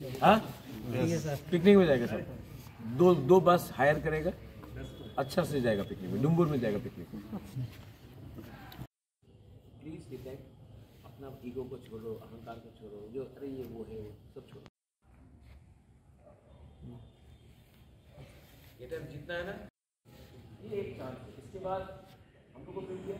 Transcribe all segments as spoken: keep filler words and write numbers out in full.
हाँ? ठीक है सर। पिकनिक में जाएगा सर। दो दो बस हायर करेगा, अच्छा से जाएगा पिकनिक में, डुम्बुर में जाएगा पिकनिक में। प्लीज रिलैक्स, अपना ईगो को छोड़ो, अहंकार को छोड़ो, जो अरे ये वो है, वो सब छोड़ो। ये टाइम जीतना है ना, ये एक चांस है। इसके बाद हम लोग को फिर ये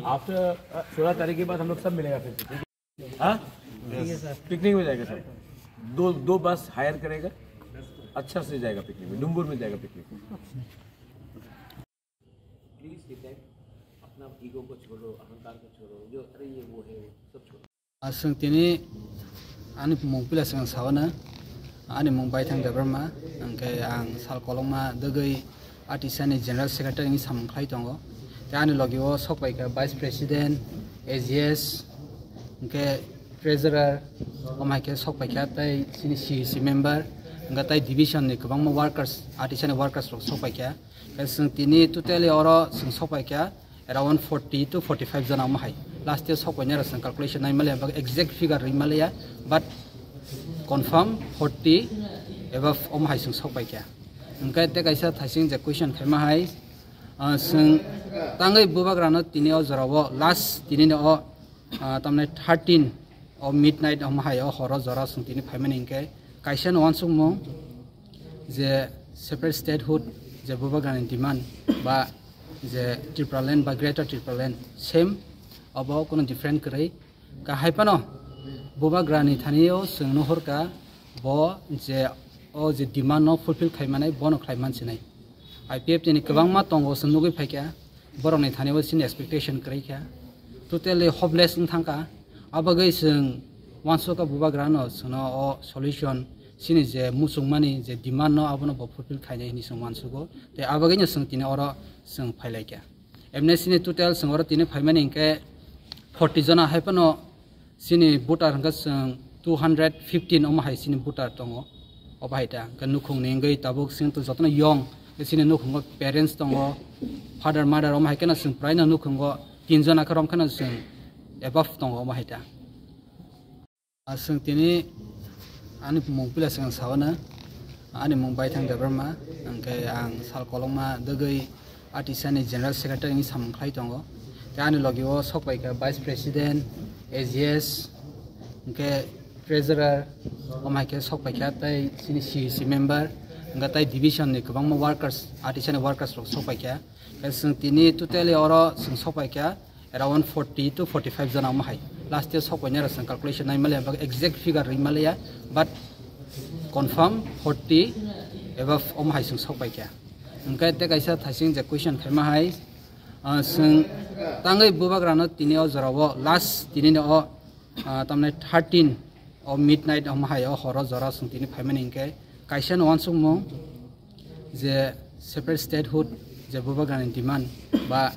आफ्टर सोलह तारीख के बाद हम लोग सब मिलेगा फिर से, ठीक है? हाँ? ठीक है सर। पिकनिक में जाएगा सर। दो दो बस हायर करेगा, अच्छा से जाएगा पिकनिक में, डुम्बुर में जाएगा पिकनिक में। प्लीज रिलैक्स, अपना ईगो को छोड़ो, अहंकार को छोड़ो, जो अरे ये वो है, वो सब छोड़ो। Aswng tini ani mung pila swng sawana, ani mung Baithang Debbarma, hwnkhe ang sal kolokma dwgwi Atisani General Secretary ni samung khlai tongo. Tei ani logi o sokpaikha Vice President, A G S, hwnkhe Treasurer, omo hai khe sokpaikha tei chini C E C member, hwnkhe tei division ni kwbangma workers, Atisani workers rok sokpaikha. Hwnkhe chwng tini totally oro chwng sokpaikha around forty to forty five jona omo hai. Last year sokpainai rok chwng calculation nai maliya, exact figure ri maliya, but confirm forty above omo hai chwng sokpaikha. Hwnkhe tei kaisa thaising je question khaima hai, ah, chwng tangwi bubagrano tini o jorao last tini o, ah, tamni thirteen o midnight omo hai o horo jora chwng tini phaimani hwnkhe kaisa no uansukmung je separate statehood je bubagrani demand ba je Tipraland ba Greater Tipraland same, obo kono different kwrwi. Kahai phano bubagrani thani o chwng nuhurkha bo je o je demand no fulfill khai manai bono khlai mansinai. I P F T ni kwbangma tongo chwng nugwi phaikha, borokni thani o chini expectation kwrwi kha, totally hopeless wng thangkha. Abagwi chwng uansukha bubagrano chwngno o solution chini je muchungmani je demand no abono bo fulfill khainai hinwi chwng uansugo, tei abagwino chwng tini oro chwng phailaikha. Emne chini total chwng oro tini phaimani hwnkhe forty jona hai phano chini voter hwnkhe chwng two hundred fifteen omo hai chini voter tongo. O bahai ta hwnkhe nukhungni wngwi tabuk chwng to jotono young, chini nukhungo parents tongo, father mother omo hai kheno chwng praino nukhungo tin jona khe rom kheno chwng above tongo omo hai ta. Aswng tini ani mung pila swng sawana, ani mung Baithang Debbarma, hwnkhe ang sal kolokma dwgwi Atisani General Secretary ni samung khlai tongo. Tei ani logi o sokpaikha Vice President, A G S, hwnkhe Treasurer, omo hai khe sokpaikha tei chini C E C member, hwnkhe tei division ni kwbangma workers, Atisani workers rok sokpaikha. Hwnkhe chwng tini totally oro chwng sokpaikha around forty to forty five jona omo hai. Last year sokpainai rok chwng calculation nai maliya, exact figure ri maliya, but confirm forty above omo hai chwng sokpaikha. Hwnkhe tei kaisa thaising je question khaima hai, ah, chwng tangwi bubagrano tini o jorao last tini o, ah, tamni thirteen o midnight omo hai o horo jora chwng tini phaimani hwnkhe kaisa no uansukmung je separate statehood je bubagrani demand ba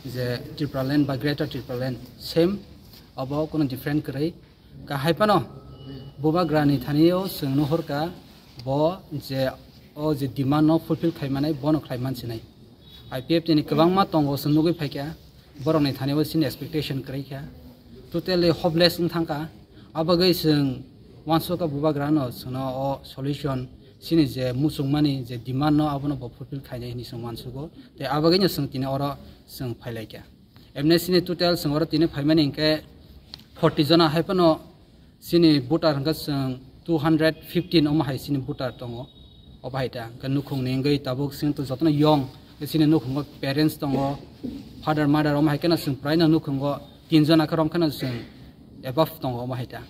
je Tipraland ba Greater Tipraland same, obo kono different kwrwi. Kahai phano bubagrani thani o chwng nuhurkha bo je o je demand no fulfill khai manai bono khlai mansinai. I P F T ni kwbangma tongo chwng nugwi phaikha, borokni thani o chini expectation kwrwi kha, totally hopeless wng thangkha. Abagwi chwng uansukha bubagrano chwngno o solution chini je muchungmani je demand no abono bo fulfill khainai hinwi chwng uansugo, tei abagwino chwng tini oro chwng phailaikha. Emne chini total chwng oro tini phaimani hwnkhe forty jona hai phano chini voter hwnkhe chwng two hundred fifteen omo hai chini voter tongo. O bahai ta hwnkhe nukhungni wngwi tabuk chwng to jotono young, chini nukhungo parents tongo, father mother omo hai kheno chwng praino nukhungo tin jona khe rom kheno chwng above tongo omo hai ta.